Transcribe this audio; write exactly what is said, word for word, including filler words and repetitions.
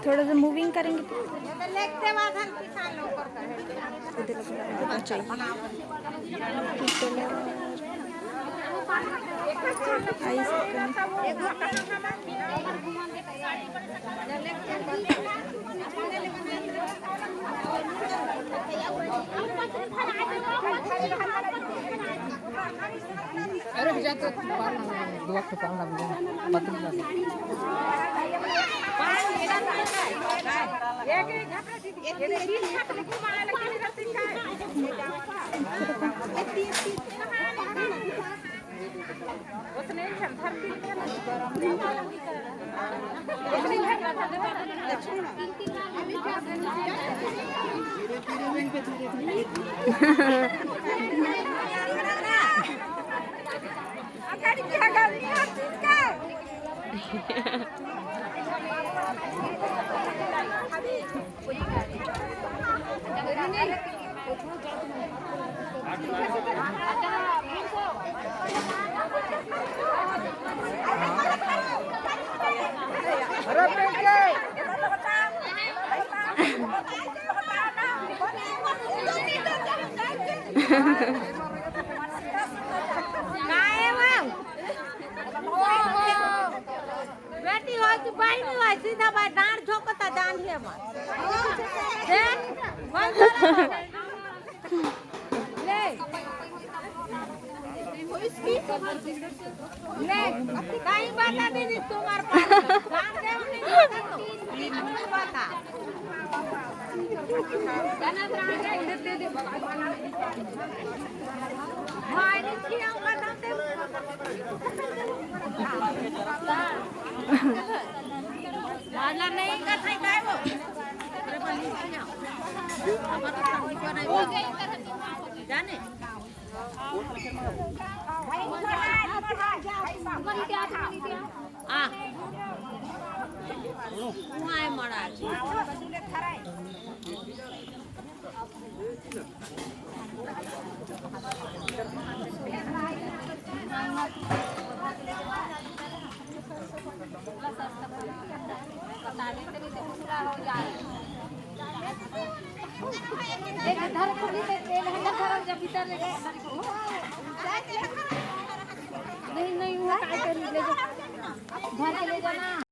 थोड़ा सा मूविंग करेंगे। अरे, भैया, तो पाल ना, दो वक्त पाल ना, भैया, पतली ना। बेटी हो कि बहिनी हो, सीधा बात, डांड झोंकता, जान ले मत। देख, बोल दो ना। ले। ले, कहीं बता दीदी, तुम्हारे पास डांड दे, उन्हें नहीं बता तो। बता। जाने। आ। उहाँ है महाराज। नहीं, नहीं, वो काय करी, ले जा। घर के ले जाना।